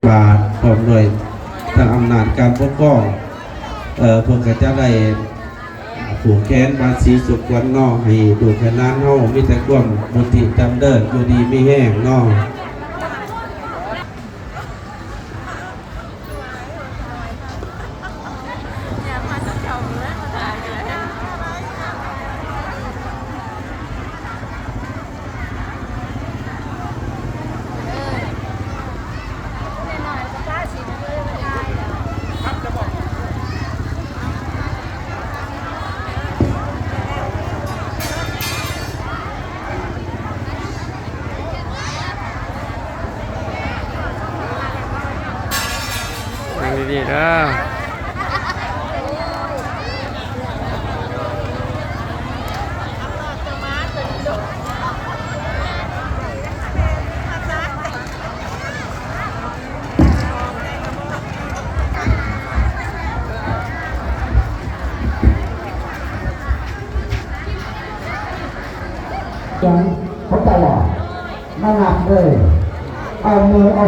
ບາດ ພ້ອມດ້ວຍທາງອຳນາດການປົກຄອງ ເອີ ເພິ່ນກໍຈະໄດ້ຜູກແຂນບາດສີສົມຄວນເນາະ ໃຫ້ລູກໃຫ້ຫຼານເຮົາມີແຕ່ຄວາມບຸນດີຈຳເລີນ ຢູ່ດີມີແຮງເນາະ. ນັ່ງດີໆເດີ. ຈັ່ງເຂົ້າໃຈບໍ່? ມານັບເລີຍ ເອົາມືເອົາ